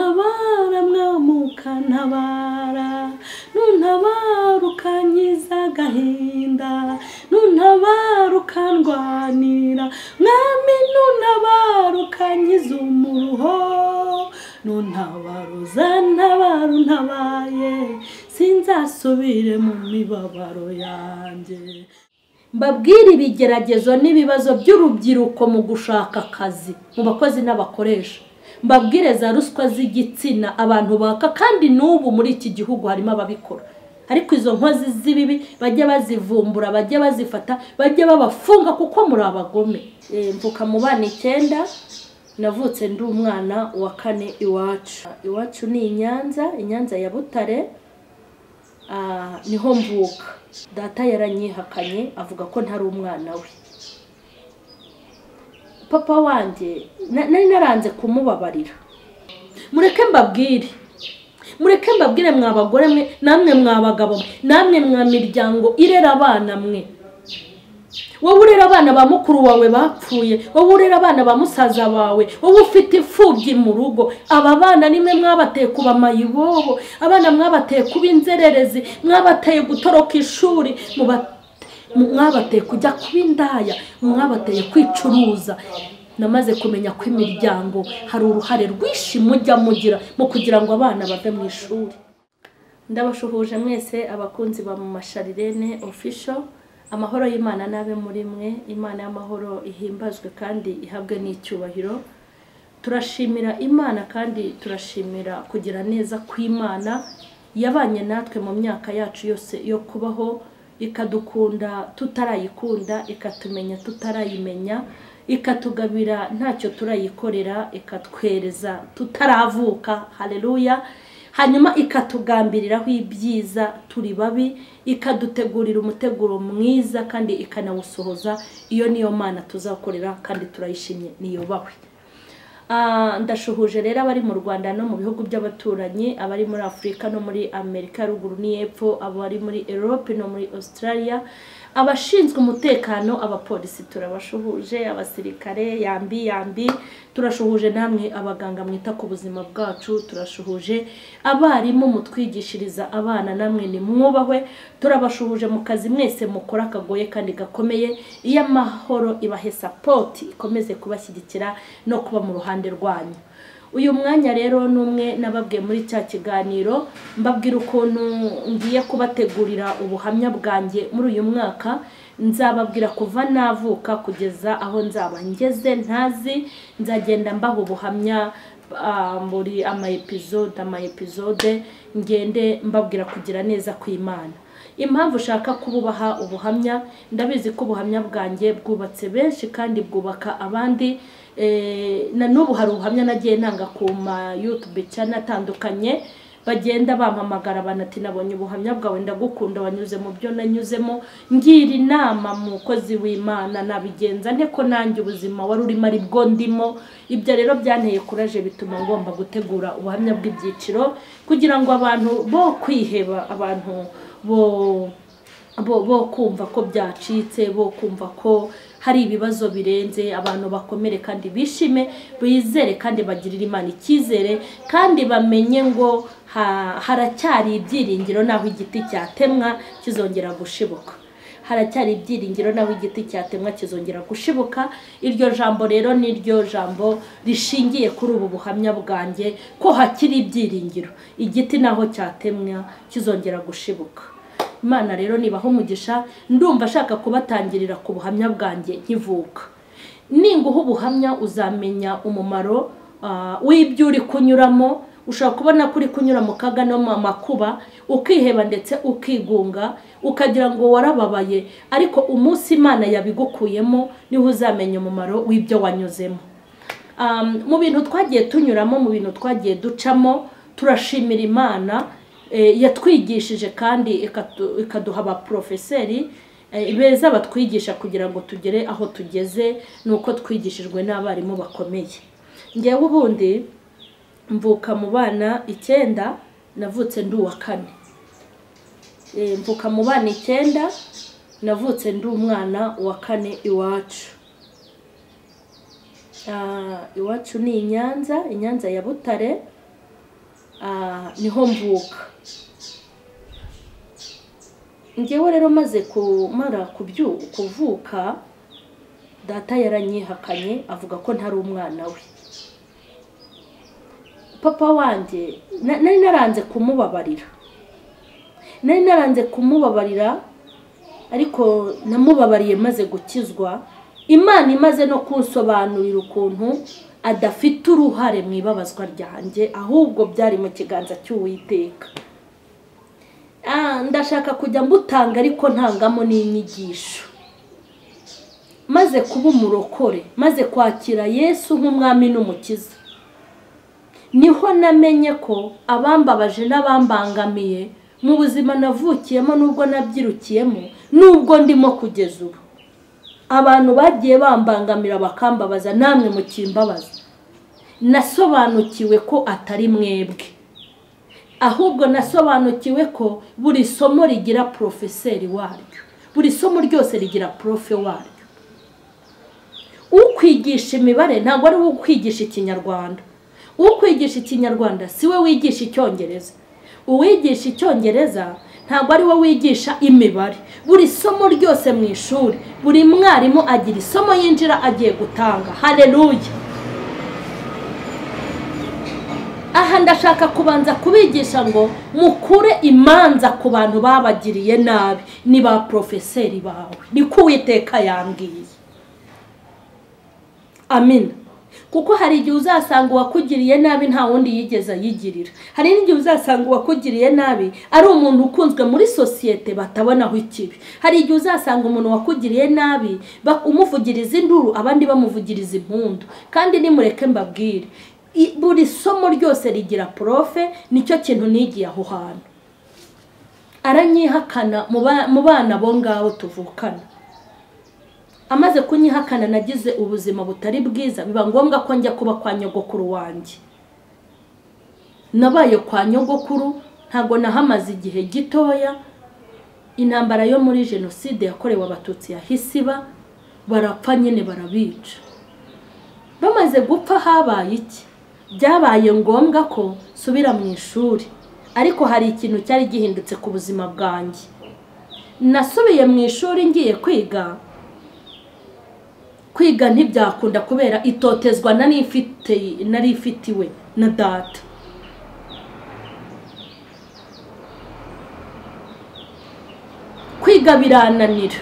Nuntabara mwami ukantabara, nuntabara ukankiza agahinda, nuntabara ukandwanira, mwami nuntabara ukankiza umuruho, nuntabara uzantabara untabaye, sinzasubire mu mibabaro yanjye. Mbabwire ibigeragezo n'ibibazo by'urubyiruko mu gushaka akazi mu bakozi n'abakoresha. Mbabwire za ruswa z'igitsina abantu baka, kandi n'ubu muri iki gihugu harimo ababikora. Ariko izo nkozi z'ibibi bajye bazivumbura, bajye bazifata, bajye babafunga kuko muri abagome. Mvuka mu bana 9, navutse ndi umwana wa 4 iwacu. Iwacu ni i Nyanza, i Nyanza ya Butare, niho mvuka. Data yaranyihakanye avuga ko ntari umwana we. Papa wanjye nari naranze kumubabarira. Mureke mbabwire, mureke mbabwire mwa bagore mwe, namwe mwa bagabo mwe, namwe mwa miryango irera abana mwe. Wowe urera abana ba mukuru wawe bapfuye, wowe urera abana ba musaza wawe, wowe ufite imfubyi mu rugo, aba bana nimwe mwabateye kuba mayibobo, abana mwabateye kuba inzererezi, mwabateye gutoroka ishuri, mwabateye kujya kuba indaya, mwabateye kwicuruza. Namaze kumenya ko imiryango hari uruhare rwinshi mujya mugira mu kugira ngo abana bave mu ishuri. Ndabashuhuje mwese abakunzi ba Mama Charlene Official. Amahoro y'Imana nabe muri mwe, Imana y'amahoro ihimbazwe kandi ihabwe n'icyubahiro. Turashimira Imana kandi turashimira kugira neza kw'Imana yabanye natwe mu myaka yacu yose yo kubaho, ikadukunda tutarayikunda, ikatumenya tutarayimenya, ikatugabira ntacyo turayikorera, ikatwereza tutaravuka. Haleluya. Hanyuma ikatugambiriraho ibyiza turi babi, ikadutegurira umuteguro mwiza kandi ikanawusohoza. Iyo niyo Mana tuzakorera kandi turayishimye, niyo bawe. Ndashuhuje rero abari mu Rwanda no mu bihugu by'abaturanyi, abari muri Afurika no muri Amerika ruguru n'iyepfo, abari muri Europe no muri Australia, abashinzwe umutekano, abapolisi turabashuhuje, abasirikare yambi yambi turashuhuje, namwe abaganga mwita ku buzima bwacu turashuhuje, abarimu mutwigishiriza abana namwe ni mwubahwe, turabashuhuje mu kazi mwese mukora kagoye kandi gakomeye. Iyo amahoro ibahe support, ikomeze kubashyigikira no kuba mu ruhande rwanyu. Uyu mwanya rero numwe nababwiye muri cya kiganiro, mbabwira ukuntu ngiye kubategurira ubuhamya bwanjye muri uyu mwaka. Nzababwira kuva navuka kugeza aho nzaba ngeze ntazi, nzagenda mbaha ubuhamya muri ama episode ngende mbabwira kugira neza kw'Imana. Impamvu ushaka kububaha ubuhamya, ndabizi ko ubuhamya bwanjye bwubatse benshi kandi bwubaka abandi. Na n'ubu hari ubuhamya nagiye ntanga ku ma YouTube channel atandukanye, bagenda bampamagara banati nabonye ubuhamya bwawe ndagukunda, wanyuze mu byo nanyuzemo, ngira inama mukozi w'Imana nabigenza nte ko nanjye ubuzima wari urimo ari bwo ndimo. Ibyo rero byanteye courage, bituma ngomba gutegura ubuhamya bw'ibyiciro kugira ngo abantu bo kwiheba, abantu bo kumva ko byacitse, bo kumva ko hari ibibazo birenze, abantu bakomere kandi bishime, bizere kandi bagirire Imana icyizere, kandi bamenye ngo haracyari ibyiringiro naho igiti cyatemwa kizongera gushibuka. Haracyari ibyiringiro naho igiti cyatemwa kizongera gushibuka. Iryo jambo rero ni ryo jambo rishingiye kuri ubu buhamya bwanjye ko hakiri ibyiringiro, igiti naho cyatemwa kizongera gushibuka. Imana rero nibaho umugisha, ndumva ashaka kubatangirira ku buhamya bwanjye nkivuka. Ninguha ubuhamya uzamenya umumaro w'ibyo uri kunyuramo. Ushobora kubona ko uri kunyura mu kaga no mu makuba, ukiheba ndetse ukigunga, ukagira ngo warababaye, ariko umunsi Imana yabigukuyemo niho uzamenya umumaro w'ibyo wanyuzemo. Mu bintu twagiye tunyuramo, mu bintu twagiye ducamo, turashimira Imana yatwigishije kandi ikaduha abaprofeseri beza batwigisha kugira ngo tugere aho tugeze, nuko twigishijwe n'abarimu bakomeye. Ngewe ubundi mvuka mu bana 9, navutse ndi uwa 4. Mvuka mu bana 9, navutse ndi umwana wa 4 iwacu. Iwacu ni i Nyanza, i Nyanza ya Butare, Niho mvuka. Njyewe rero maze kumara kuvuka, data yaranyihakanye avuga ko ntari umwana we. Papa wanjye nari naranze kumubabarira, nari naranze kumubabarira, ariko namubabariye maze gukizwa. Imana imaze no kunsobanurira ukuntu adafite uruhare mu ibabazwa ryanjye, ahubwo byari mu kiganza cy'Uwiteka. Ndashaka kujya mbutanga ariko ntangamo n'inyigisho. Maze kuba umurokore, maze kwakira Yesu nk'umwami n'umukiza, niho namenye ko abambabaje n'abambangamiye mu buzima navukiyemo, nubwo nabyirukiyemo, nubwo ndimo kugeza ubu, abantu bagiye bambangamira bakambabaza, namwe mukimbabaza, nasobanukiwe ko atari mwebwe, ahubwo nasobanukiwe ko buri somo rigira profeseri waryo, buri somo ryose rigira profe waryo. Ukwigisha imibare ntabwo ari ukwigisha Ikinyarwanda, ukwigisha Ikinyarwanda si we wigisha Icyongereza, uwigisha Icyongereza ntabwo ari we wigisha imibare. Buri somo ryose mu ishuri, buri mwarimu agira isomo yinjira agiye gutanga. Haleluya! Aha ndashaka kubanza kubigisha ngo mukure imanza ku bantu babagiriye nabi, ni ba profeseri bawe, niko Uwiteka yambwiye. Amina. Kuko hari igihe uzasanga uwakugiriye nabi nta wundi yigeze ayigirira. Hari n'igihe uzasanga uwakugiriye nabi ari umuntu ukunzwe muri sosiyete batabonaho ikibi. Hari igihe uzasanga umuntu wakugiriye nabi umuvugiriza induru, abandi bamuvugiriza impundu. Kandi nimureke mbabwire, buri somo ryose rigira profe. Nicyo kintu nigiye aho hantu. Aranyihakana mu bana bo ngaho tuvukana. Amaze kunyihakana nagize ubuzima butari bwiza, biba ngombwa ko njya kuba kwa nyogokuru wanjye. Nabaye kwa nyogokuru, ntago nahamaze igihe gitoya. Intambara yo muri jenoside yakorewe Abatutsi yahise iba, barapfa nyine barabica. Bamaze gupfa habaye iki? Byabaye ngombwa ko nsubira mu ishuri, ariko hari ikintu cyari gihindutse ku buzima bwanjye. Nasubiye mu ishuri ngiye kwiga, kwiga ntibyakunda kubera itotezwa nari ifitiwe na data. Kwiga birananira,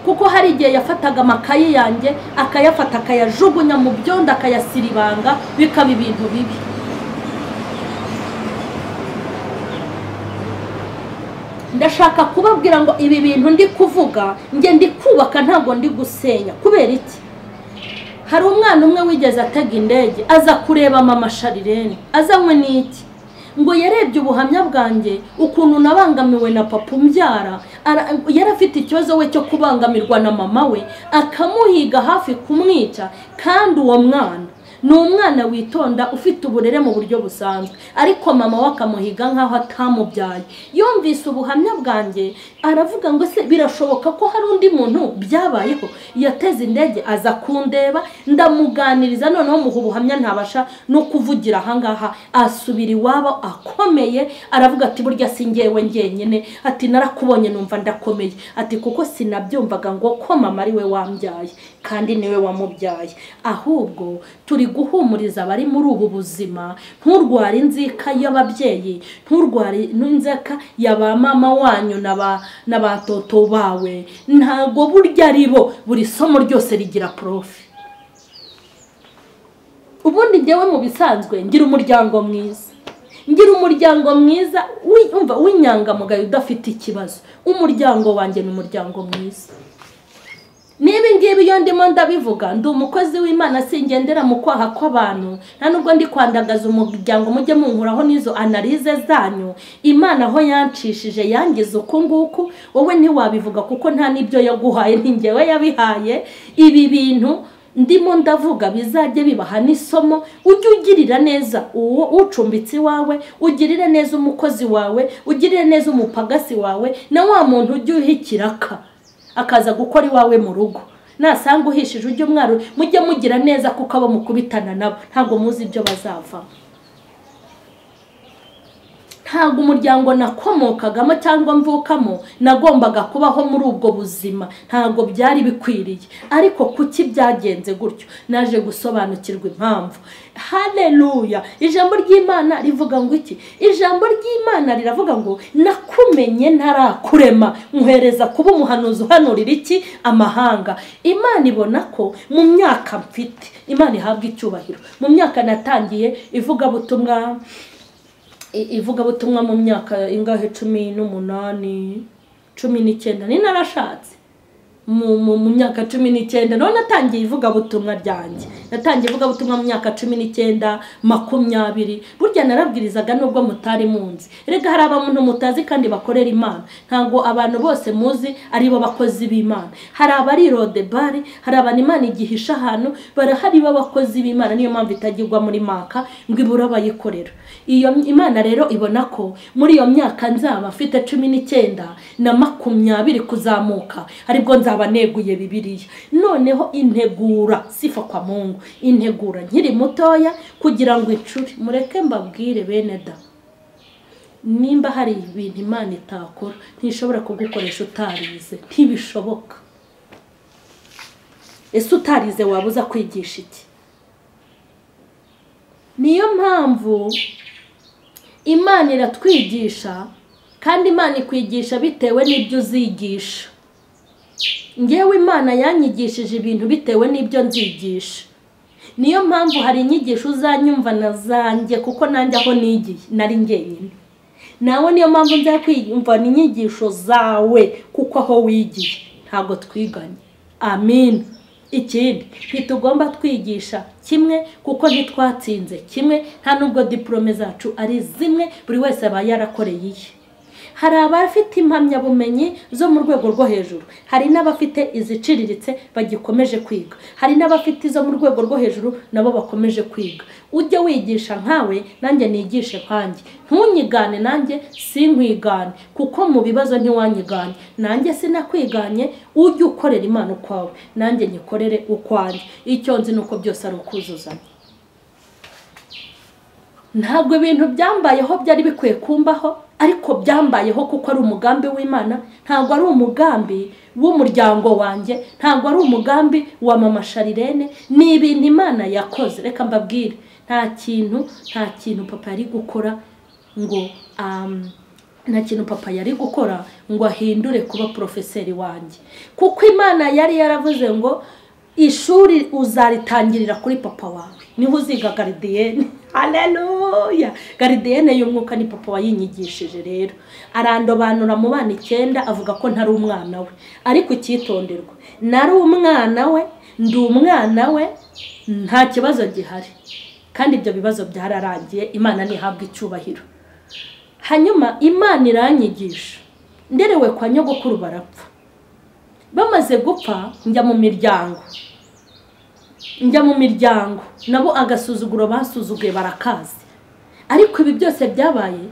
kuko hari igihe yafataga amakayi yanjye akayafata akayajugunya mu byondo, akayasiribanga, bikaba ibintu bibi. Ndashaka kubabwira ngo ibi bintu ndi kuvuga nge ndi kubaka, ntabwo ndi gusenya. Kubera iki? Hari umwana umwe wigeze atega indege aza kureba mama Sharirene, azanywe n'iki? Ngo yarebye ubuhamya bwanjye ukuntu nabangamiwe na papa umbyara, yari afite ikibazo we cyo kubangamirwa na mama we, akamuhiga hafi kumwica. Kandi uwo mwana ni umwana witonda ufite uburere mu buryo busanzwe, ariko mama we akamuhiga nkaho atamubyaye. Yumvise ubuhamya bwanjye aravuga ngo se birashoboka ko hari undi muntu byabayeho? Yateze indege aza kundeba, ndamuganiriza, noneho muha ubuhamya ntabasha no kuvugira ahangaha. Asubira iwabo akomeye, aravuga ati burya si njyewe njyenyine, ati narakubonye numva ndakomeye, ati kuko sinabyumvaga ngo ko mama ari we wambyaye kandi niwe wamubyaye. Ahubwo turi guhumuriza abari muri ubu buzima, nturware inzika y'ababyeyi, nturware inzika ya ba mama wanyu na ba toto bawe, ntago burya ari bo. Buri somo ryose rigira profe. Ubundi njyewe mu bisanzwe ngira umuryango mwiza, ngira umuryango mwiza w'inyangamugayo udafite ikibazo. Umuryango wanjye ni umuryango mwiza. Niba ngibi iyo ndimo ndabivuga, ndi umukozi w'Imana, singendera mu kwaha kw'abantu, nta nubwo ndi kwandagaza umuryango. Mujye munkuraho n'izo analize zanyu. Imana aho yancishije yangize uku nguku, wowe ntiwabivuga kuko nta n'ibyo yaguhaye, ni njyewe yabihaye. Ibi bintu ndimo ndavuga bizajye bibaha n'isomo. Ujye ugirira neza uwo ucumbitse iwawe, ugirire neza umukozi wawe, ugirire neza umupagasi wawe, na wa muntu ujye uha ikiraka akaza gukora iwawe mu rugo. Nasanga uhishije ujye umwaru, mujye mugira neza kuko abo mukubitana nabo ntabwo muzi ibyo bazavamo. Ntabwo umuryango nakomokagamo cyangwa mvukamo nagombaga kubaho muri ubwo buzima, ntabwo byari bikwiriye. Ariko kuki byagenze gutyo? Naje gusobanukirwa impamvu. Haleluya! Ijambo ry'Imana rivuga ngo iki? Ijambo ry'Imana riravuga ngo nakumenye ntarakurema, nkuhereza kuba umuhanuzi uhanurira iki? Amahanga. Imana ibona ko mu myaka mfite, Imana ihabwa icyubahiro, mu myaka natangiye ivugabutumwa mu myaka ingahe? 18, 19 ni narashatse mu myaka 19 none natangiye ivugabutumwa ryanjye. Natangiye ivugabutumwa mu myaka 19, 20. Burya narabwirizaga nubwo mutari munzi. Erega hari abantu mutazi kandi bakorera Imana. Ntabwo abantu bose muzi ari bo bakozi b'Imana. Hari abari rodebari, hari abantu Imana igihisha ahantu, barahari b'abakozi b'Imana. Niyo mpamvu itagirwa muri maka ngo ibura abayikorera. Iyo Imana rero ibona ko muri iyo myaka nzaba mfite 19 na 20 kuzamuka, aribwo nzaba neguye Bibiliya. Noneho integura, sifa kwa Mungu, integura nkiri mutoya kugira ngo incure. Mureke mbabwire bene da, nimba hari ibintu Imana itakora, ntishobora kugukoresha utarize, ntibishoboka. Ese utarize wabuza kwigisha iki? Niyo mpamvu Imana iratwigisha, kandi Imana ikwigisha bitewe n'ibyo uzigisha. Ngewe Imana yanyigishije ibintu bitewe n'ibyo nzigisha. Niyo mpamvu hari inyigisho uzanyumva na zanjye, kuko nanjye aho nigiye nari njyenyine. Nawe niyo mpamvu nzakwiyumva inyigisho zawe, kuko aho wigiye ntabwo twiganye. Amin. Ikindi, ntitugomba twigisha kimwe kuko ntitwatsinze kimwe, nta nubwo diplome zacu ari zimwe, buri wese aba yarakoreye iye. Hari abafite impamyabumenyi zo mu rwego rwo hejuru, hari n'abafite iziciriritse bagikomeje kwiga, hari n'abafite izo mu rwego rwo hejuru nabo bakomeje kwiga. Ujye wigisha nkawe, nanjye nigishe nkanjye. Ntunyigane nanjye sinkwigane, kuko mu bibazo ntiwanyiganye, nanjye sinakwiganye. Ujye ukorera Imana ukwawe, nanjye nyikorere ukwanjye. Icyo nzi nuko byose ari ukuzuzanya. Ntabwo ibintu byambayeho byari bikwiye kumbaho, ariko byambayeho kuko ari umugambi w'Imana. Ntabwo ari umugambi w'umuryango wanjye, ntabwo ari umugambi wa mama Sharirene, ni ibintu Imana yakoze. Reka mbabwire, nta kintu papa yari gukora ngo nta kintu papa yari gukora ngo ahindure kuba profeseri wanjye, kuko Imana yari yaravuze ngo ishuri uzaritangirira kuri papa wawe, niho uziga garidiyene. Haleluya! Garidiyene y'umwuka ni papa wayinyigishije. Rero arandobanura mu bana 9, avuga ko ntari umwana we. Ariko icyitonderwa, nari umwana we, ndi umwana we, nta kibazo gihari. Kandi ibyo bibazo byararangiye, Imana ntihabwa icyubahiro. Hanyuma Imana iranyigisha. Nderewe kwa nyogokuru barapfa. Bamaze gupfa njya mu miryango. Njya mu miryango nabo agasuzuguro basuzuguye barakazi. Ariko ibi byose byabaye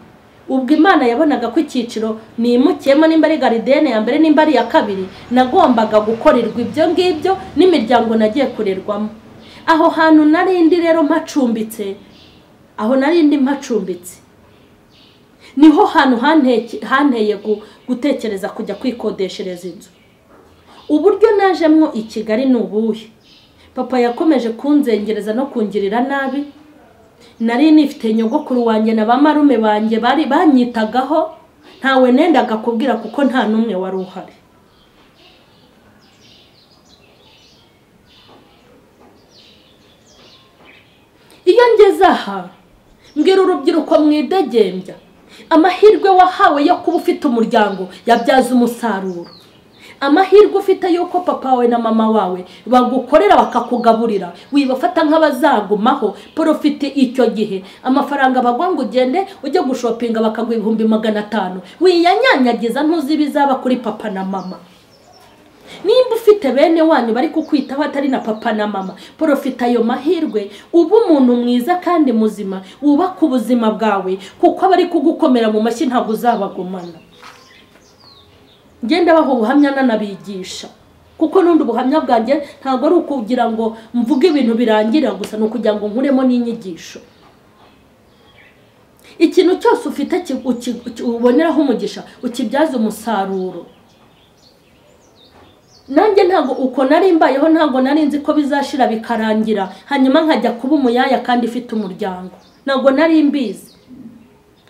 ubwo Imana yabonaga ko icyiciro nimukiyemo, nimba ari garidiyene ya mbere, nimba ari iya kabiri, nagombaga gukorerwa ibyo ngibyo n'imiryango nagiye kurerwamo. Aho hantu narindi rero mpacumbitse, aho narindi mpacumbitse niho hantu hanteye gutekereza kujya kwikodeshereza inzu. Uburyo najemwo i Kigali ni ubuhe? Papa yakomeje kunzengereza no kungirira nabi. Nari nifite nyogokuru wanjye na bamarume banjye bari banyitagaho, ntawe nendaga kubwira kuko nta numwe wari uhari. Iyo ngeze aha mbwira urubyiruko mwidegembya, amahirwe wahawe yo kuba ufite umuryango yabyaza umusaruro. Amahirwe ufite yuko papa wawe na mama wawe bagukorera bakakugaburira, wibafata nk'abazagumaho. Profite icyo gihe amafaranga bagwa ngo ugende ujye gushopinga bakaguha 500,000, wiyanyanyagiza ntuzi bizaba kuri papa na mama. Nimba ufite bene wanyu bari kukwitaho atari na papa na mama, profita ayo mahirwe, uba umuntu mwiza kandi muzima, wubaka ubuzima bwawe, kuko abari kugukomera mu mashyi ntabwo uzabagumana. Ngenda baho ubuhamya nanabigisha, kuko nundi ubuhamya bwanjye ntabwo ari ukugira ngo mvuge ibintu birangira gusa, ni ukugira ngo nkuremo n'inyigisho. Ikintu cyose ufite uboneraho umugisha ukibyaza umusaruro. Nanjye ntago uko nari mbayeho, ntago nari nzi ko bizashira bikarangira hanyuma nkajya kuba umuyaya kandi ifite umuryango. Ntago nari mbizi.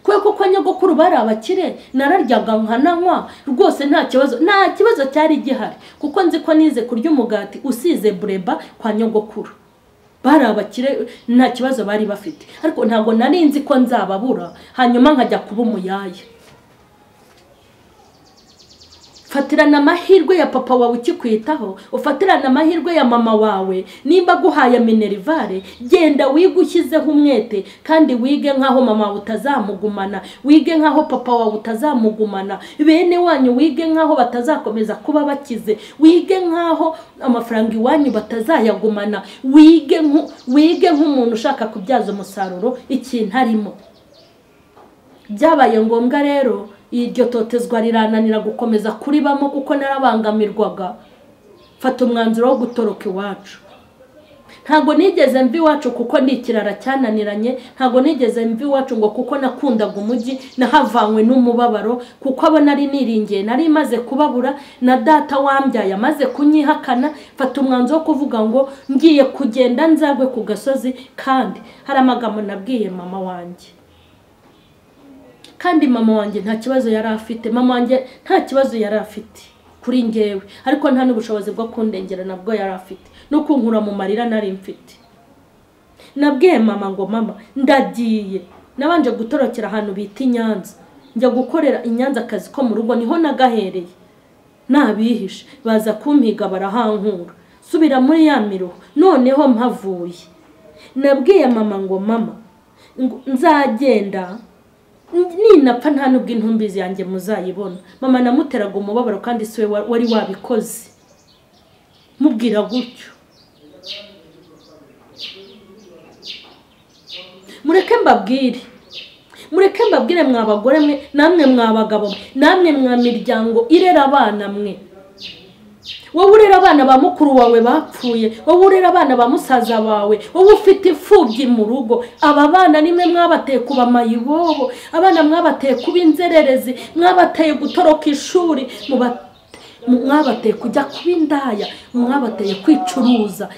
Kwe kuko nyogokuru bari abakire, nararyaga nkananywa rwose nta kibazo, nta kibazo cyari gihari, kuko nzi ko nize kurya umugati usize bureba kwa nyogokuru. Bari abakire nta kibazo bari bafite, ariko ntago nari nzi ko nzababura hanyuma nkajya kuba umuyaya. Fatirana amahirwe ya papa wawe ukikwitaho, ufatirana amahirwe ya mama wawe. Nimba guhaye minerivare, genda wige ushyizeho umwete, kandi wige nkaho mama wawe utazamugumana, wige nkaho papa wawe utazamugumana, bene wanyu wige nkaho batazakomeza kuba bakize, wige nkaho amafaranga iwanyu batazayagumana, wige nk'umuntu ushaka kubyaza umusaruro ikintu arimo. Byabaye ngombwa rero iryo totezwa rirananira gukomeza kuribamo kuko narabangamirwaga. Fata umwanzuro wo gutoroka iwacu. Ntago nigeze mvi iwacu kuko ndi ikirara cyananiranye, ntago nigeze mvi iwacu ngo kuko nakundaga umujyi, nahavanywe n'umubabaro kuko abo nari niringiye nari maze kubabura, na data wambyaye amaze kunyihakana. Fata umwanzuro wo kuvuga ngo ngiye kugenda nzagwe ku gasozi. Kandi hari amagambo nabwiye mama wanjye, kandi mama wanjye nta kibazo yari afite, mama wanjye nta kibazo yari afite kuri ngewe, ariko nta n'ubushobozi bwo kundengera nabwo yari afite, no kunkura mu marira nari mfite. Nabwiye mama ngo mama ndagiye. Nabanje gutorokera ahantu bita i Nyanza, njya gukorera i Nyanza akazi ko mu rugo, niho nagahereye nabihishe, baza kumpiga barahankura, subira muri ya miruho. Noneho mpavuye nabwiye mama ngo mama nzagenda ninapfa nta nubwo intumbi yanjye muzayibona. Mama namuteraga umubabaro kandi siwe wari wabikoze, mubwira gutyo. Mureke mbabwire, mureke mbabwire mwa bagore mwe, namwe mwa bagabo mwe, namwe mwa miryango irera abana mwe. Wowe urera abana ba mukuru wawe bapfuye, wowe urera abana ba musaza wawe, wowe ufite imfubyi mu rugo, aba bana nimwe mwabateye kuba mayibobo, abana mwabateye kuba inzererezi, mwabateye gutoroka ishuri, mwabateye kujya kuba indaya, mwabateye kwicuruza.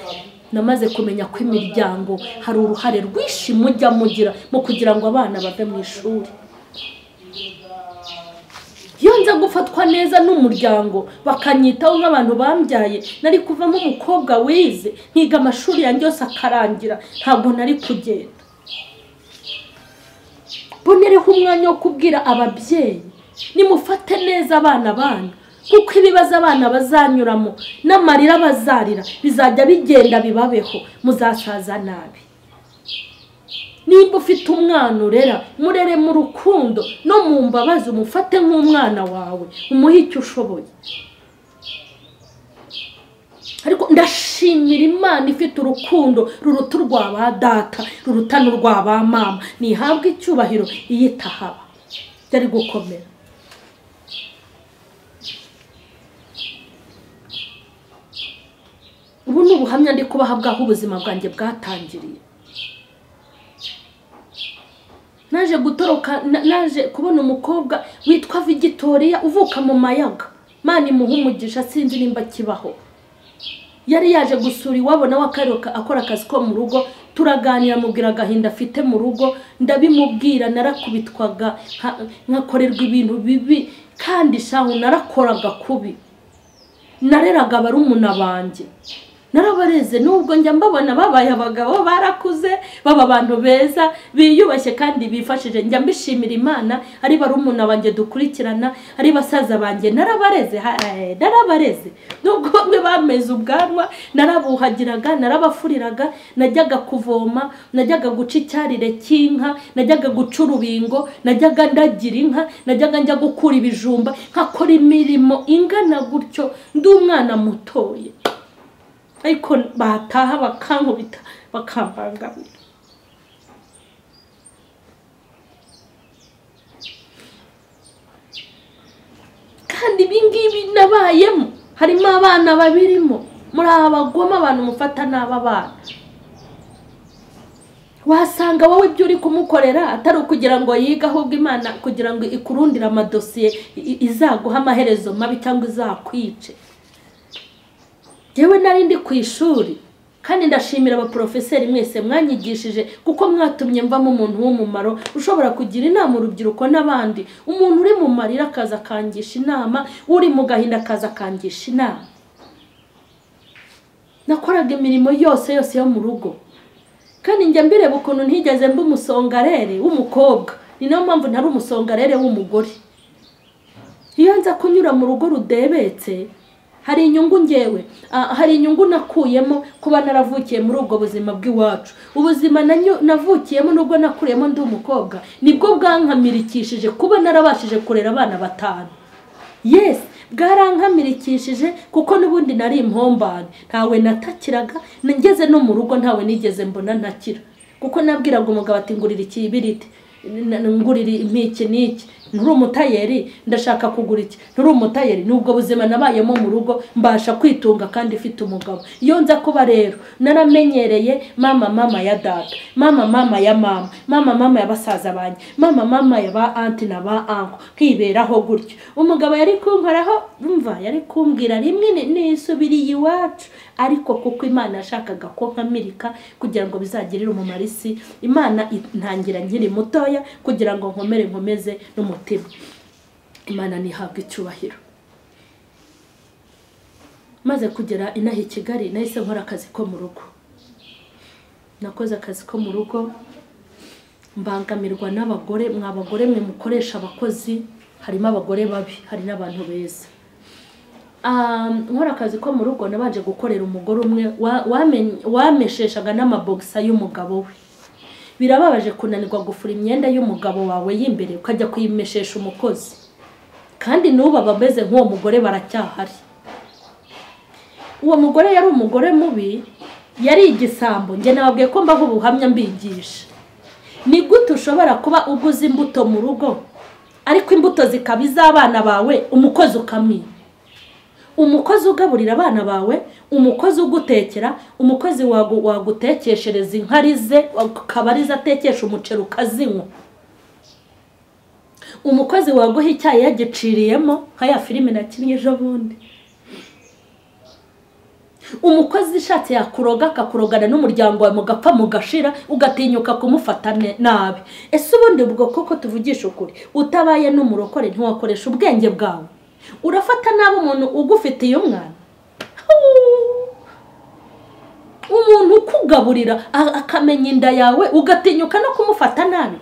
Namaze kumenya ko imiryango hari uruhare rwinshi mujya mugira mu kugira ngo abana bave mu ishuri. Iyo nza gufatwa neza n'umuryango bakanyitaho nk'abantu bambyaye, nari kuvamo umukobwa wize nkiga amashuri yanjye yose akarangira, ntabwo nari kugenda. Bonereho umwanya wo kubwira ababyeyi, nimufate neza abana banyu, kuko ibibazo abana bazanyuramo n'amarira bazarira bizajya bigenda bibabeho, muzasaza nabi. Nimba ufite umwana urera, murere mu rukundo no mu mbabazi, umufate nk'umwana wawe, umuhe icyo ushoboye. Ariko ndashimira Imana ifite urukundo ruruta urwa ba data, ruruta n'urwa ba mama. Nihabwe icyubahiro iyo itahaba byari gukomera. Ubu ni ubuhamya ndi kubaha bw'aho ubuzima bwanjye bwatangiriye. Naje gutoroka, naje kubona umukobwa witwa Victoria uvuka mu Mayaga. Mani imuha umugisha, sinzi nimba kibaho. Yari yaje gusura iwabo nawe akora akazi ko mu rugo, turaganira, mubwira agahinda afite mu rugo, ndabimubwira. Narakubitwaga nkakorerwa ibintu bibi, kandi shahu narakoraga kubi, nareraga barumuna banjye, narabareze. Nubwo njya mbabona babaye abagabo barakuze, baba abantu beza biyubashye kandi bifashije, njya mbishimira Imana. Ari barumuna banjye dukurikirana, ari basaza banjye, narabareze, narabareze. Nubwo bamwe bameze ubwanwa, narabuhagiraga, narabafuriraga, najyaga kuvoma, najyaga guca icyarire cy'inka, najyaga guca urubingo, najyaga ndagira inka, najyaga njya gukura ibijumba, nkakora imirimo ingana gutyo ndi umwana mutoye. Ariko bataha bakankubita bakambangamira. Kandi ibingibi nabayemo harimo abana babirimo, muri abagoma abantu mufata n'aba bana. Wasanga wowe ibyo uri kumukorera atari ukugira ngo yige, ahubwo Imana kugira ngo ikurundire amadosiye izaguha amaherezo mabi cyangwa izakwice. Yewe nari ndi ku ishuri, kandi ndashimira abaprofeseri mwese mwanyigishije, kuko mwatumye mvamo umuntu w'umumaro ushobora kugira inama urubyiruko n'abandi. Umuntu uri mu marira akaza akangisha inama, uri mu gahinda akaza akangisha inama. Nakoraga imirimo yose yose yo mu rugo, kandi njya mbireba ukuntu ntigeze mba umusongarere w'umukobwa. Ni nayo mpamvu ntari umusongarere w'umugore. Iyo nza kunyura mu rugo rudebetse, hari inyungu ngewe, hari inyungu nakuyemo kuba naravukiye muri ubwo buzima bw'iwacu. Ubuzima navukiyemo nubwo nakuriyemo ndi umukobwa, nibwo bwankamirikishije kuba narabashije kurera abana 5. Yes, bwarankamirikishije kuko n'ubundi nari impombane, ntawe natakiraga, ngeze no mu rugo ntawe nigeze mbona ntakira, kuko nabwiraga umugabo ati ngurira ikibiriti, ngurira impiki n'iki, nturi umutayeri ndashaka kugura iki, nturi umutayeri. Nubwo buzima nabayemo mu rugo mbasha kwitunga kandi ifite umugabo. Iyo nza kuba rero naramenyereye mama mama ya data, mama mama ya mama, mama mama ya basaza banjye, mama mama ya ba anti na ba anko, nkiberaho gutyo. Umugabo yari kunkoraho, umva yari kumbwira rimwe nisubiriye iwacu, ariko kuko Imana yashakaga ko nkamirika kugira ngo bizagirire umumaro isi, Imana intangira nkiri mutoya kugira ngo nkomere nkomeze n'umutima. Imana nihabwe icyubahiro. Maze kugera inaha i Kigali nahise nkora akazi ko mu rugo. Nakoze akazi ko mu rugo mbangamirwa n'abagore. Mwa bagore mwe mukoresha abakozi, harimo abagore babi, hari n'abantu beza. Nkora akazi ko mu rugo nabanje gukorera umugore umwe wamesheshaga n'amabogisa y'umugabo we. Birababaje kunanirwa gufura imyenda y'umugabo wawe y'imbere ukajya kuyimeshesha umukozi, kandi n'ubu abameze nk'uwo mugore baracyahari. Uwo mugore yari umugore mubi, yari igisambo. Njye nababwiye ko mbaho ubuhamya mbigisha. Ni gute ushobora kuba uguze imbuto mu rugo, ariko imbuto zikaba iz'abana bawe, umukozi ukamwiba? Umukozi ugaburira abana bawe, umukozi ugutekera, umukozi wagutekeshereza inkari ze, akaba arizo atekesha umuceri ukazinywa, umukozi waguha icyayi yagiciriyemo nka ya filime nakinnye ejo bundi, umukozi ishatse yakuroga akakurogana n'umuryango wawe mugapfa mugashira, ugatinyuka kumufata nabi. Ese ubundi ubwo koko tuvugisha ukuri, utabaye n'umurokore ntiwakoresha ubwenge bwawe? Urafata nabi umuntu ugufitiye umwana, umuntu ukugaburira akamenya inda yawe, ugatinyuka no kumufata nabi.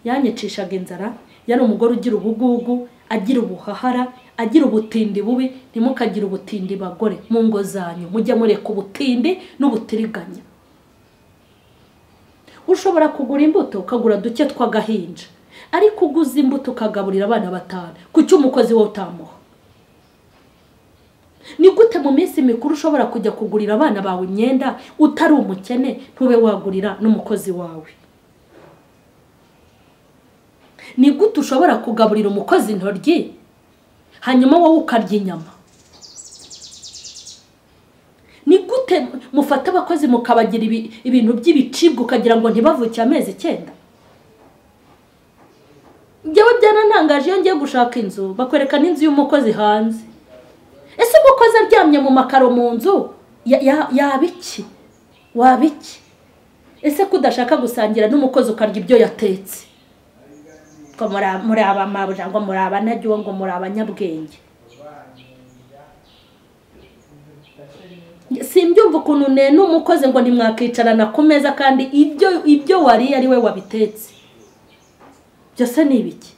Yanyicishaga inzara. Yari umugore ugira ubugugu, agira ubuhahara, agira ubutindi bubi. Ntimukagire ubutindi bagore mu ngo zanyu, mujye mureka ubutindi n'ubutiriganya. Ushobora kugura imbuto ukagura duke tw'agahinja, ariko uguze imbuto ukagaburira abana 5, kuki umukozi wowe utamuha? Ni gute mu minsi mikuru ushobora kujya kugurira abana bawe imyenda utari umukene, ntube wagurira n'umukozi wawe? Ni gute ushobora kugaburira umukozi intoryi hanyuma wowe ukarya inyama? Ni gute mufata abakozi mukabagira ibintu by'ibicibwa ukagira ngo ntibavuke amezi 9? Njyewe byarantangaje, iyo ngiye gushaka inzu bakwereka n'inzu y'umukozi hanze. Ese umukozi aryamye mu makaro mu nzu yaba iki? Waba iki? Ese ko udashaka gusangira n'umukozi ukarya ibyo yatetse? Ngo muri abamabuja, ngo muri abanyagihugu, ngo muri abanyabwenge. Simbyumva ukuntu nena umukozi ngo ntimwakicarana ku meza kandi ibyo wariye ari we wabitetse. Byose ni ibiki?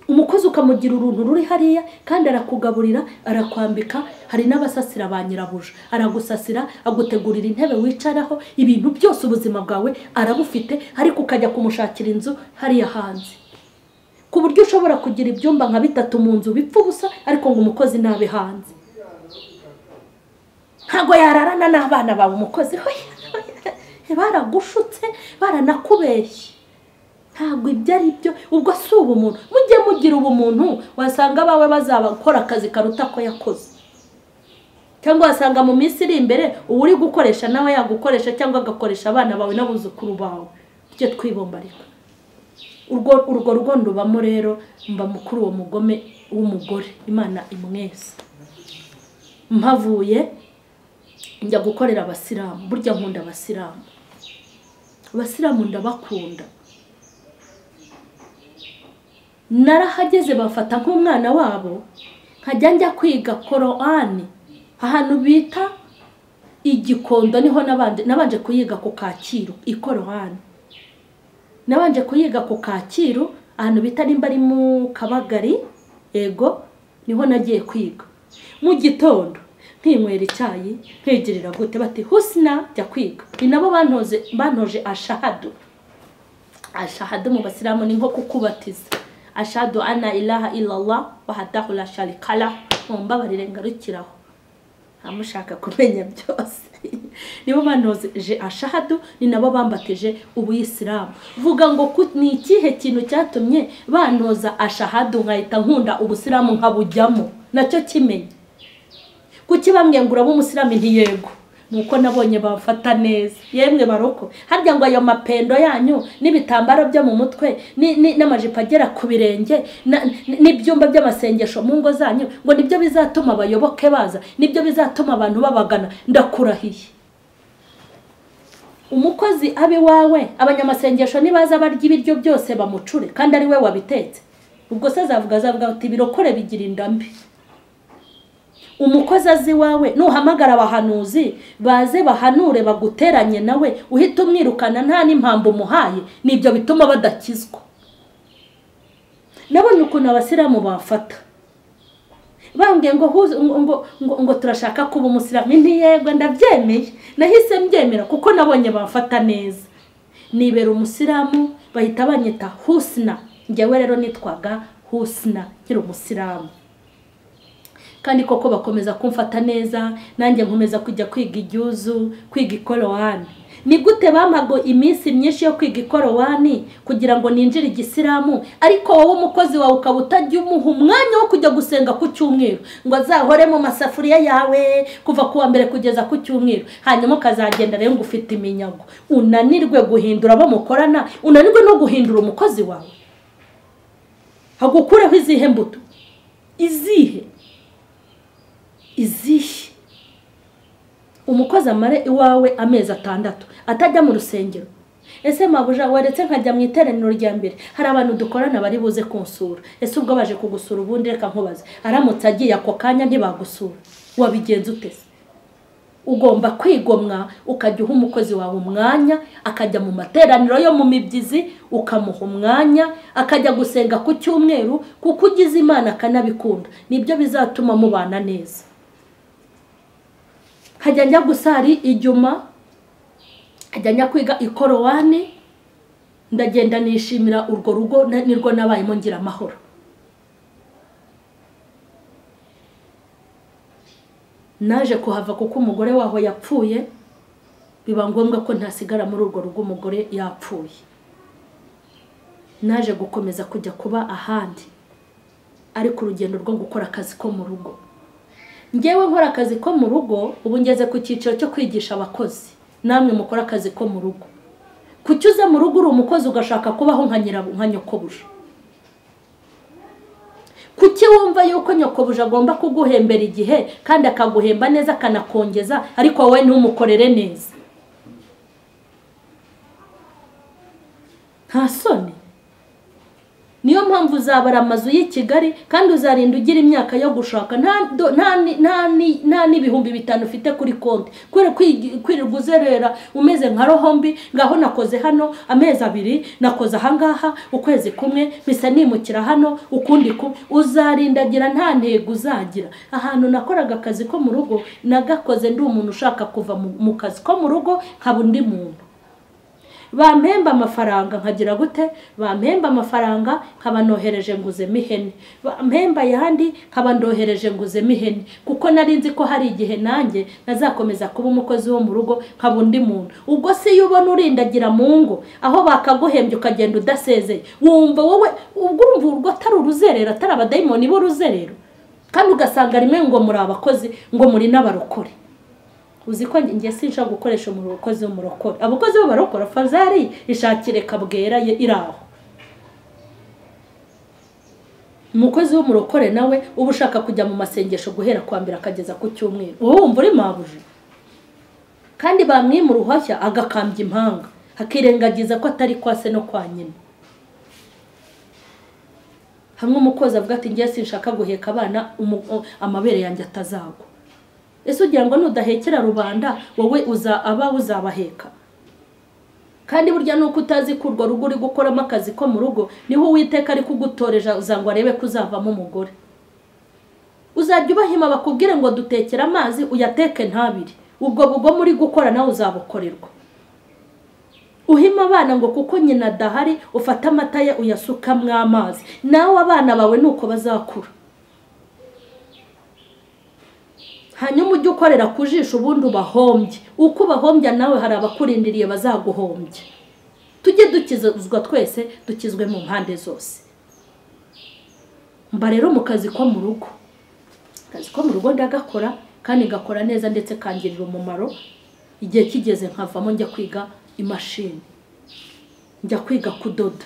Umukozi ukamugira uruntu ruri hariya, kandi arakugaburira, arakwambika, hari n'abasasira ba nyirabuja, aragusasira, agutegurira intebe wicaraho, ibintu byose ubuzima bwawe arabufite, ariko ukajya kumushakira inzu hariya hanze, ku buryo ushobora kugira ibyumba nka 3 mu nzu bipfa ubusa, ariko ngo umukozi nabe hanze. Ntago yararana n'abana bawe umukozi. Baragushutse, baranakubeshye. Ntabwo ibyo ari byo. Ubwo si ubumuntu. Mujye mugira ubumuntu, wasanga abawe bazabakora akazi karuta ko yakoze. Cyangwa wasanga mu minsi iri imbere uwo uri gukoresha nawe yagukoresha, cyangwa agakoresha abana bawe n'abuzukuru bawe. Tujye twibombarika. Urwo rugo ndubamo rero, mba mukuru uwo mugome w'umugore, Imana imwese. Mpavuye njya gukorera abasilamu. Burya nkunda abasilamu, abasilamu ndabakunda. Narahageze bafata nk'umwana wabo, nkajya njya kwiga Korani ahantu bita Igikondo, niho nabanje kuyiga ku Kacyiru ikorani. Nabanje kuyiga ku Kacyiru ahantu bita nimba ari mu Kabagari, ego niho nagiye kwiga. Mu gitondo nkinywera icyayi, nkigirira gute, bati Husna jya kwiga. Ni nabo bantoje ashahadu. Ashahadu mu basilamu ni nko kukubatiza. Ashhadu anna ilaha illallah wahdahu la sharika lah. Mumbabarire ngarukiraho, amushaka kumenya byose. Nibo bantoje ashahadu, ni nabo bambatije ubuyisilamu. Vuga ngo ni ikihe kintu cyatumye bantoza ashahadu nkahita nkunda ubusilamu nkabujyamo? Nacyo kimenye. Kuki bambwiye ngo uraba umusilamu? Nti yego. Nuko nabonye bamfata neza. Yemwe baroko, harya ngo ayo mapendo yanyu n'ibitambaro byo mu mutwe n'amajipo agera ku birenge n'ibyumba by'amasengesho mu ngo zanyu, ngo nibyo bizatuma abayoboke baza, nibyo bizatuma abantu babagana. Ndakurahiye, umukozi abe wawe, abanyamasengesho nibaza barya ibiryo byose bamucure kandi ari we wabitetse, ubwo se azavuga ati birokore bigira indambi. Umukozi azi wawe, nuhamagara abahanuzi baze bahanure baguteranye nawe, uhita umwirukana nta n'impamvu umuhaye, nibyo bituma badakizwa. Nabonye ukuntu abasilamu bafata, bambwiye ngo turashaka kuba umusilamu. Nti yego ndabyemeye, nahise mbyemera kuko nabonye bafata neza. Nibera umusilamu bahita banyita Husna. Njyewe rero nitwaga Husna nkiri umusilamu. Kandi koko bakomeza kumfata neza, nanjye nkomeza kujya kwiga ijuzu, kwiga ikorowani. Ni gute bampago iminsi myinshi yo kwiga ikorowani kugira ngo ninjire igisilamu, ariko wowe umukozi wawe ukaba utajya umuha umwanya wo kujya gusenga ku cyumweru, ngo azahore mu masafuriya yawe kuva kuwa mbere kugeza ku cyumweru, hanyuma ukazagenda rero ngo ufite iminyago, unanirwe guhindura abo mukorana, unanirwe no guhindura umukozi wawe. Hagukureho izihe mbuto? Izihe? Izihe? Umukozi amare iwawe amezi 6 atajya mu rusengero. Ese mabuja waretse nkajya mu iteraniro rya mbere, hari abantu dukorana bari buze kunsura. Ese ubwo baje kugusura ubundi reka nkubaze, aramutse agiye ako kanya ntibagusura, wabigenza ute se? Ugomba kwigomwa ukajya uha umukozi wawe umwanya, akajya mu materaniro yo mu mibyizi, ukamuha umwanya akajya gusenga ku cyumweru, kuko ugize Imana akanabikunda, nibyo bizatuma mubana neza. Hajya njya gusari ijuma, hajya njya kwiga ikorowani, ndagenda nishimira urwo rugo nirwo nabayemo ngira amahoro. Naje kuhava kuko umugore waho yapfuye, biba ngombwa ko ntasigara muri urwo rugo umugore yapfuye. Naje gukomeza kujya kuba ahandi, ariko urugendo rwo gukora akazi ko mu rugo. Ngewe nkora akazi ko mu rugo, ubu ngeze ku cyiciro cyo kwigisha abakozi. Namwe mukora akazi ko mu rugo. Kuki uza mu rugo uri umukozi ugashaka kubaho nka nyokobuja? Kuki wumva yuko nyokobuja agomba kuguhembera igihe kandi akaguhemba neza akanakongeza, ariko wowe ntumukorere neza? Nta soni. Niyo mpamvu uzabara amazu y'i Kigali kandi uzarinda ugira imyaka yo gushaka nta n'ibihumbi 5 ufite kuri konti, kubera kwirirwa uzerera umeze nka rohombi. Ngaho nakoze hano amezi 2, nakoze ahangaha ukwezi kumwe, mpise nimukira hano ukundi kumwe. Uzarindagira nta ntego uzagira. Ahantu nakoraga akazi ko mu rugo nagakoze ndi umuntu ushaka kuva mu kazi ko mu rugo nkaba undi muntu. Bampemba amafaranga nkagira gute? Bampemba amafaranga nkaba nohereje nguzemo ihene, bampemba yandi nkaba ndohereje nguzemo ihene, kuko nari nzi ko hari igihe nanjye nazakomeza kuba umukozi wo mu rugo nkaba undi muntu. Ubwo se iyo ubona urindagira mu ngo aho bakaguhembye ukagenda udasezeye, wumva wowe ubwo urumva urwo atari uruzerero, atari abadayimoni b'uruzerero. Kandi ugasanga rimwe ngo muri abakozi, ngo muri n'abarokore. Uzi ko njye sinshaka gukoresha umukozi w'umurokore. Abakozi b'abarokora fazari ishakire kabwera ye iraho. Umukozi w'umurokore nawe uba ushaka kujya mu masengesho guhera kwa mbere akageza ku cyumweru, wowe wumva uri mabuje. Kandi bamwima uruhushya agakambya impanga, akirengagiza ko atari kwa se no kwa nyina. Hamwe umukozi avuga ati ngiye sinshaka guheka abana, amabere yanjye atazagwa. Ese ugira ngo nudahekera rubanda wowe uza aba uzabaheka? Kandi burya nuko utazi ko urwo rugo uri gukoramo akazi ko mu rugo, niho Uwiteka ari kugutoreja uzangwa arebe ko uzavamo umugore. Uzajya ubahima bakubwire ngo dutekera amazi uyateke ntabiri, ubwo bugo muri gukora nawe uzabukorerwa. Uhima abana ngo kuko nyina adahari ufata amata ye uyasukamwo amazi, nawe abana bawe nuko bazakura. Hanyuma ujye ukorera ku jisho ubundi ubahombye, uko ubahombya nawe hari abakurindiriye bazaguhombya. Tujye dukizwa twese, dukizwe mu mpande zose. Mba rero mu kazi ko mu rugo, akazi ko mu rugo ndagakora kandi ngakora neza ndetse kangirira umumaro. Igihe kigeze nkavamo njya kwiga imashini, njya kwiga kudoda.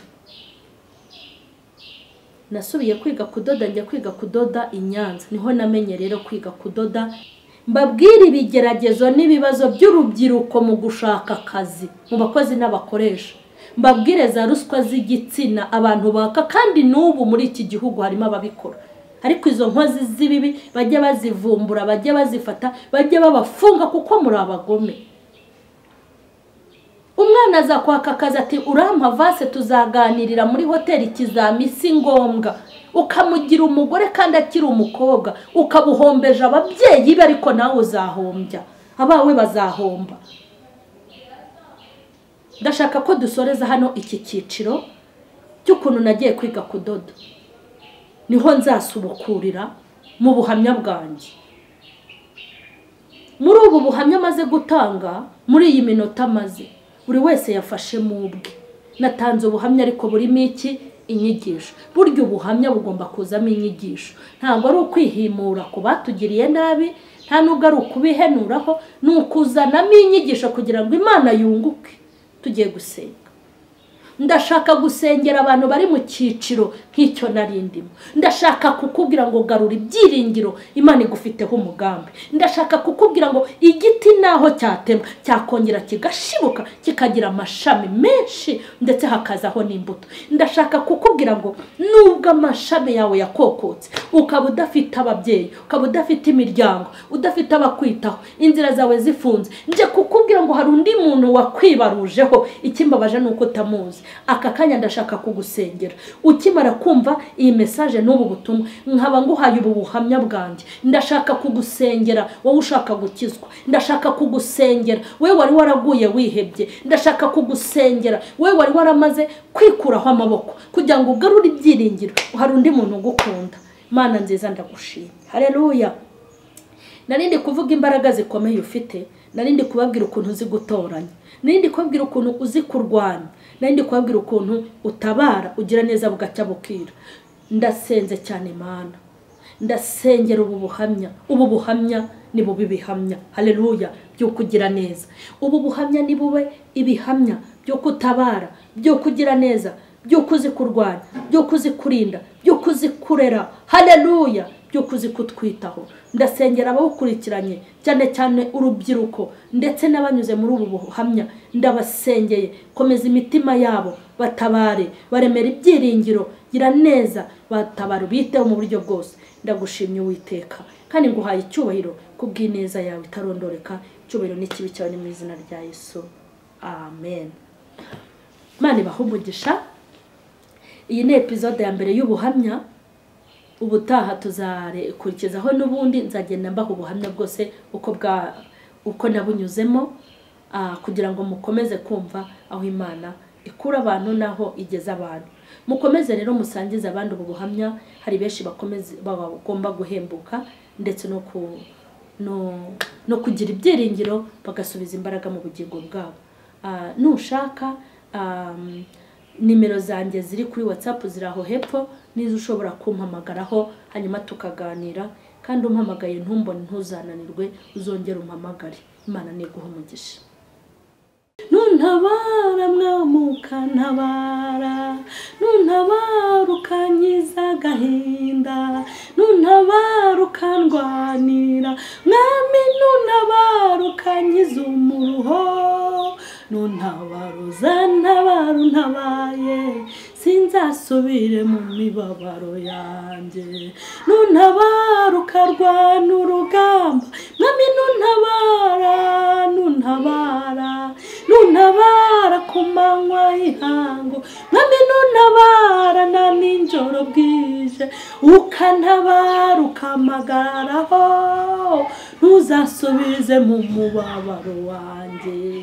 Nasubiye kwiga kudoda, njya kwiga kudoda i Nyanza, niho namenye rero kwiga kudoda. Mbabwira ibigeragezo n'ibibazo by'urubyiruko mu gushaka akazi mu bakozi n'abakoresha. Mbabwire za ruswa z'igitsina abantu baka, kandi n'ubu muri iki gihugu harimo ababikora. Ariko izo nkozi z'ibibi bajye bazivumbura, bajye bazifata, bajye babafunga kuko muri abagome. Umwana aza kwaka akazi ati urampa vase tuzaganirira muri hoteli ikizami si ngombwa, ukamugira umugore kandi akiri umukobwa, ukabuhombeje ababyeyi be, ariko nawe uzahombya, abawe bazahomba. Ndashaka ko dusoreza hano iki cyiciro cy'ukuntu nagiye kwiga kudoda, niho nzasubukurira mu buhamya bwanjye. Muri ubu buhamya maze gutanga muri iyi minota maze, buri wese yafashe mu bwe. Natanze ubuhamya ariko burimo iki? Inyigisho. Burya ubuhamya bugomba kuzamo inyigisho. Ntabwo ari ukwihimura ku batugiriye nabi, nta nubwo ari ukubihenuraho, ni ukuzanamo inyigisho kugira ngo Imana yunguke. Tugiye gusenga. Ndashaka gusengera abantu bari mu cyiciro nk'icyo narindimo. Ndashaka kukubwira ngo garura ibyiringiro, Imana igufiteho umugambi. Ndashaka kukubwira ngo igiti naho cyatemwa cyakongera kigashibuka kikagira amashami menshi ndetse hakazaho n'imbuto. Ndashaka kukubwira ngo nubwo amashami yawe yakokotse, ukaba udafite ababyeyi, ukaba udafite imiryango, udafite abakwitaho, inzira zawe zifunze, nje kukubwira ngo hari undi muntu wakwibarujeho. Ikimbabaje nuko utamuzi. Aka kanya ndashaka kugusengera. Ukimara kumva iyi message n'ubu butumwa, nkaba nguhaye ubu buhamya bwanjye, ndashaka kugusengera wowe ushaka gukizwa. Ndashaka kugusengera we wari waraguye wihebye. Ndashaka kugusengera we wari waramaze kwikuraho amaboko kugira ngo ugarure ibyiringiro. Hari undi muntu ugukunda. Mana nziza ndagushimye. Haleluya. Narindi kuvuga imbaraga zikomeye ufite, narindi kubabwira ukuntu uzi gutoranya, narindi kubabwira ukuntu uzi kurwanya, narindi kubabwira ukuntu utabara ugira neza bugacya bukira. Ndasenze cyane Mana, ndasengera ubu buhamya. Ubu buhamya ni bubi bihamya, haleluya, byo kugira neza. Ubu buhamya ni bube ibihamya byo kutabara, byo kugira neza, byo kuzi kurwanya, byo kuzi kurinda, byo kuzi kurera, haleluya, byo kuzi kutwitaho. Ndasengera abawukurikiranye cyane cyane urubyiruko ndetse n'abanyuze muri ubu buhamya, ndabasengeye, komeza imitima yabo, batabare, baremera ibyiringiro, gira neza, batabare, ubiteho mu buryo bwose. Ndagushimye Uwiteka kandi nguhaye icyubahiro kubw'ineza yawe itarondoreka. Icyubahiro n'ikibi cyawe ni mu izina rya Yesu, amen. Imana ibahe umugisha. Iyi ni episode ya mbere y'ubuhamya. Ubutaha tuzakurikizaho n'ubundi, nzagenda mbaha ubuhamya bwose uko nabunyuzemo, kugira ngo mukomeze kumva aho Imana ikura abantu naho igeza abantu. Mukomeze rero musangize abandi ubu buhamya, hari benshi bakomeze bagomba guhembuka ndetse no kugira ibyiringiro, bagasubiza imbaraga mu bugingo bwabo. Nushaka nimero zanjye ziri kuri WhatsApp ziri aho hepfo, nizo ushobora kumpamagaraho. hanyuma tukaganira. Kandi umpamagaye ntumbone, ntuzananirwe, uzongere umpamagare. Imana niguhe umugisha. Nuntabara mwami ukantabara, nuntabara ukankiza agahinda, nuntabara ukandwanira, mwami nuntabara ukankiza umuruho, nuntabara uzantabara untabaye, sinzasubire mu mibabaro yanjye. Nuntabara ukarwana urugamba, mwami nuntabara, nuntabara, nuntabara ku manywa y'ihangu, mwami nuntabara na nijoro bwije, ukantabara ukampagararaho, ntuzasubize mu mubabaro wanjye.